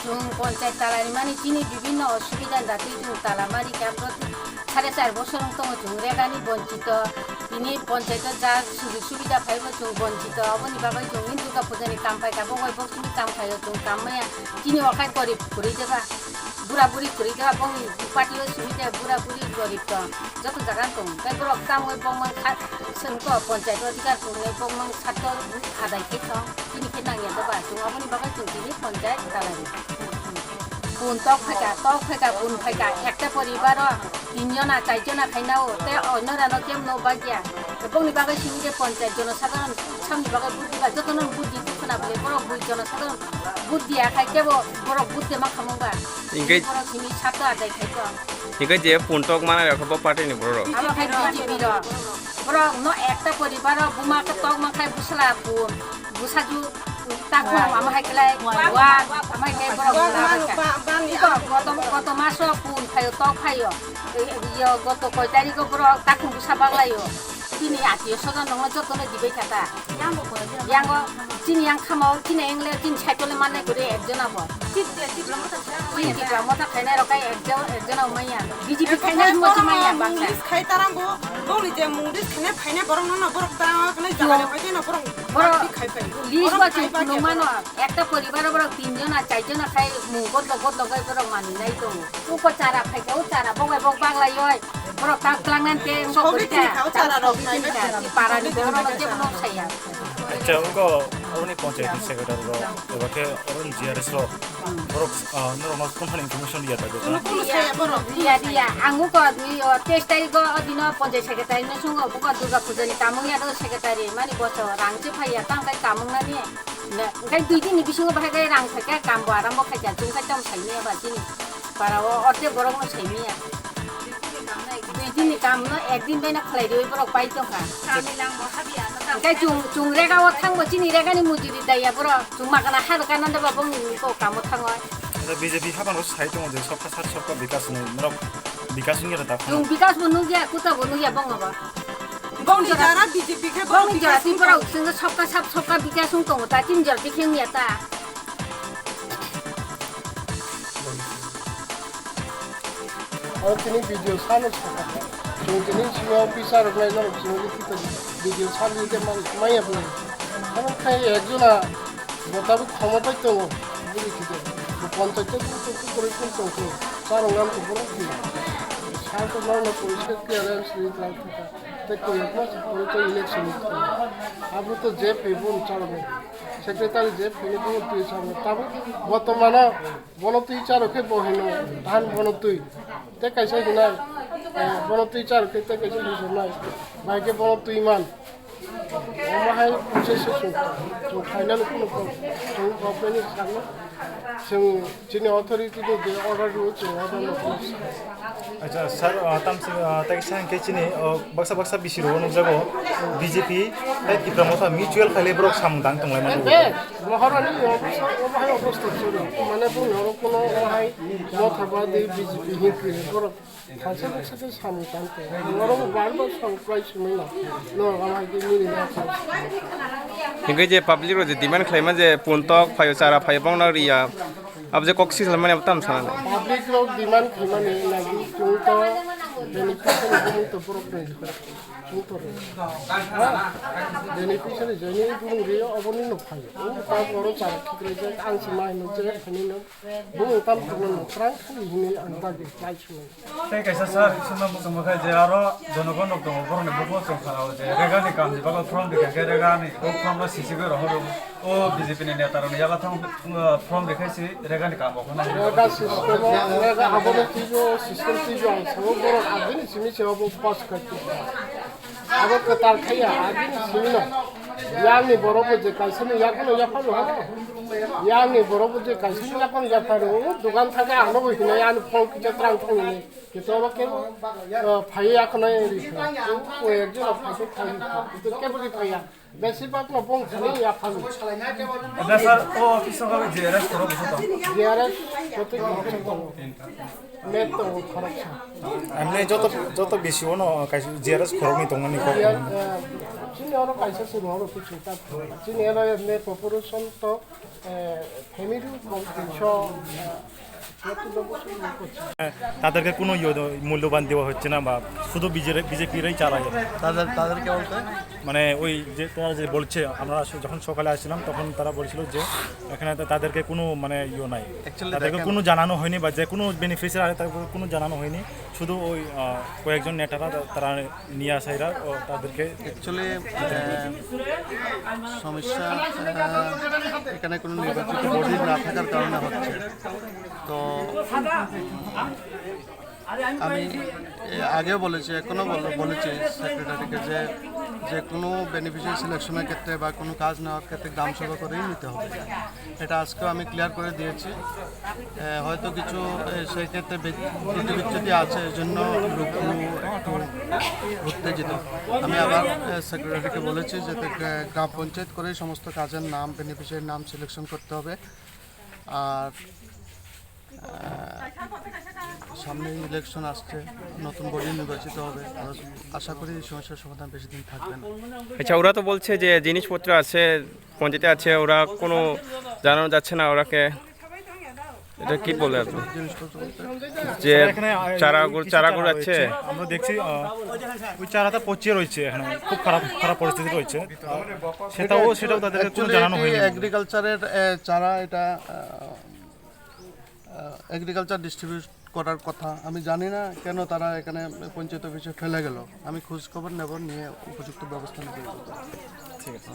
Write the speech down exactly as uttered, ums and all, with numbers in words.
Chwng ponchayat tala rimani chini bibhinno osubida ni dati chwng tala mari kha, sare char bosor wng tongo chwng regani bonchito, tini ponchayat o ja sujog subida phaibo chwng bonchito, oboni bagwi chwng hini Durga puja ni kam paikha, bo bai boksini kam khaio chwng kam maya, chini okhai gorib kwrwi jeba, bura buri kwrwi jeba, bongni party o simi de bura buri gorib tong. Joto jaga tong, tei borok tamwi bongmang kha, chwng to ponchayat o adhikar tongnai bongmang sato adai khe tong, tini khe nangya doba, chwng oboni bagwi chwng tini ponchayat talai. Pun tok phaika, tok phaika, pun phaika, ekta poribar o tin jona, char jona khaina o, tei oino rano kemno bagya. Bongni bagwi simi de ponchayat jono sadharon samni bagwi buddi ba, jotono buddi khna bole, borok bui jono sadharon buddi akhai kebo borok buddi ma khamung ba. Ingkhe borok simi sato adai khai tong. Hingke je puntok mana rok bo party ni borok. Abo khai B J P rok. Borok no ekta poribar o buma khe tok man khai bwsla pun. Bwsaju takhum ama hai khlai wa ama hai khlai borok bwsla hai kha. Iko goto, goto maso pun phaio tok phaio. Iyo goto koi tarikh o borok takhum bwsa baglaio. Chini atiyo sojan rokno jotono dibai kha ta. Yango chini yang khamo chini engle chini cycle manne guri ekjon abo. Chini Tipra motha khainai rok kai ekjon ekjon abo manya. B J P khainai mo chini manya bangsa. Munglis khai tarango, bongni je munglis khainai phainai borok nono borok ta khainai jaga le phainai no borok. Borok party khai phai. List ba chini phai ba phunuk mano. Ekta poribar borok tin jona char jona khai mung godlo godlo gai borok mani nai tongo. Uko chara phaikha, o chara bok bai bok baglai oi. Borok tak klang nan ke engko kori ka, o chara rok nai ka, para ni borok rok jebo nok saya. Acha, engko oroni panchayat ni secretary rok, eba khe oroni G R S rok, borok, ah, norok no company information ya ta. Kono kono saya borok. Iya, iya. Ang uko dui o teis tarik o dino panchayat secretary no sungo, buko Durga puja ni tamung ya do secretary, mani boso rang che phai ya, tang kai tamung nani. Engkai dui din ni bisingo bahai kai rang phaikha, kam bo arambo khaikha, chwng khai tamo saimanya ba chini para o orte borok no saimanya. Dui din ni kam no ek din bai no khlai riwi borok pai tongkha. Engkai chwng, chwng rega o thangbo chini rega ni mujuri daya borok, chwng magana ha rwkha nanda ba bongni ko kamo thango. B J P haban o sai tongo je sabka sat sabka bikas ni norok bikas wngya ta. Chwng bikas bo nugya, kuta bo nugya bongno ba. Bongni jora B J P khe bongni jora twi borok singkhe sabka sab sabka bikas wng tongo ta, tini jora bikhe wngya ta. Aro tini video sano saka. Chwng tini sini officer rok nai norok chwng twi video sano tei maya bwlai. Aro khai ekjona bo tabuk khomotai tongo. Bini khe bo panchayat tei tong tong tong tong tong. Charwng nam tong borok twi. Sal tong nam tong twi. Tei koyokma se pore tei election ni thani. Abo to je phai bo chalo nai. Secretary je phai bo twi chalo. Tabo botomano bono twi chalo khe bo hino than bono twi. Tei kaisa hinai, eh, bono twi chalo khe tei kaisa hinai. Bai khe bono twi man. Omo hai process se chwng, chwng final kuno chwng government ni sakno chwng chini authority ni je order rw chwng order no. Acha sir, ah, tamsi, ah, tei sa hingke chini, oh, baksa baksa bisi rw nukjago B J P tei Tipra Motha mutual khaile borok samung tang tonglai mano. Be, Maharani office o bahai office to chwng mane bo noro kuno bahai Motha ba de B J P hin kri borok. Thansa baksa khe samung tang tongo. Norok bar bar samung kwlai simi no. Norok ama hai khe mili ya khe. Hingke je public rok je demand khlaima je puntok phaio chara phaio bongno riya. Abo je kok si salmani abo tam sana. Public rok demand khlaimani nagi chwng to beneficiary bumung to borok rok. Chwng to rok. Ha? Beneficiary jani bumung riyo oboni no phaio. O ta oro chara khikrejak ang se mai no je phani no. Bumung tam thangno no kwrang thani hwnwi ang dagi khlai swngo. Tei kaisa sir, swnna muchungma khe je aro jonogon rok tongo, borokni buphang chwng kha-o je regani kamni bagwi form rikha khe regani bo form no sisigwi rohoro. O B J P ni neta rokni yago thang, uh, form rikhai si regani kam bo khna. Rega system o, rega abono twibo, system twibo ang sao borok agini simi se obo pass khai. Abo kwtal khaiya, agini simi no. Yangni borok bo je kaisa ni yakono yapharo ha. Yangni borok bo je kaisa ni yakono yapharo, o dogan thangkhe ang nogo hinai ani phone kisa twrang thangni. Kisa oro kebo, eh, phaiya yakono ri kha. O, o ekjon phai khe phai kha. Kisa kebo ri phaiya. Besibak no bong sini ya phalu. Ebe sir, o office o G R S khorok bwswk tong? G R S kotwi khoroksa tongo. Met tongo khoroksa. Emne joto, joto B C O no kaisa G R S khoroknwi tongmani kok. G R S, eh, chini oro kaisa chini oro kichu ta. Chini oro emne population to, eh, family kok so, eh, তাদেরকে কোনো ইয়ে দ-, মূল্যবান দেওয়া হচ্ছে না বা শুধু বিজে-, বিজেপিরাই চালায়। তাদের, তাদেরকে বলতে? মানে ওই যে তারা যে বলছে, আমরা আসলে যখন সকালে আসছিলাম তখন তারা বলছিল যে এখানে তো তাদেরকে কোনো মানে ইয়ে নাই। Actually তাদেরকে দেখেন কোনো জানানো হয়নি বা যে কোনো বেনিফিশিয়ারি তাদেরকে কোনো জানানো হয়নি। শুধু ওই, আহ, কয়েকজন নেতারা তা-, তারা নিয়ে আসা এরা, ও, তাদেরকে Actually, আহ, সমস্যা, আহ, এখানে কোনো নির্বাচিত বডি না থাকার কারণে হচ্ছে। তো আমি এ, আগেও বলেছি, এখনও বল-, বলেছি সেক্রেটারিকে যে, যে কোনো বেনিফিশিয়ারি সিলেকশনের ক্ষেত্রে বা কোনো কাজ নেওয়ার ক্ষেত্রে গ্রাম সভা করেই নিতে হবে। এটা আজকেও আমি ক্লিয়ার করে দিয়েছি। এ, হয়তো কিছু, এ, সেই ক্ষেত্রে বিচ্যুতি আছে, এই জন্য লোকগুলো একটু উত্তেজিত। আমি আবার, এ, সেক্রেটারিকে বলেছি যে, এ, গ্রাম পঞ্চায়েত করেই সমস্ত কাজের নাম, বেনিফিশিয়ারির নাম সিলেকশন করতে হবে। আর, আহ, সামনে ইলেকশন আসছে, নতুন বডি নির্বাচিত হবে। আর আশা করি এই সমস্যার সমাধান বেশি দিন থাকবে না। আচ্ছা, ওরা তো বলছে যে জিনিসপত্র আছে, পঞ্চায়েতে আছে, ওরা কোনো জানানো যাচ্ছে না ওরাকে। এটা কি বলে আপনি? জিনিসপত্র বলতে যে স্যার, এখানে, আহ, চারাগুলো, কিছু চারা চারাগুলো আছে। রয়েছে, আমরা দেখছি, আহ, ওই চারাটা পচিয়ে রয়েছে এখানে, খুব খারাপ, খারাপ পরিস্থিতি রয়েছে। আহ, সেটাও, সেটাও তাদেরকে কোনো actually জানানো এটি হয়নি। এগ্রিকালচারের, আহ, চারা এটা, আহ, আহ, এগ্রিকালচার ডিস্ট্রিবিউট করার কথা। আমি জানি না কেন তারা এখানে পঞ্চায়েত অফিসে ফেলে গেল। আমি খোঁজ খবর নেব, নিয়ে উপযুক্ত ব্যবস্থা নেব। ঠিক আছে।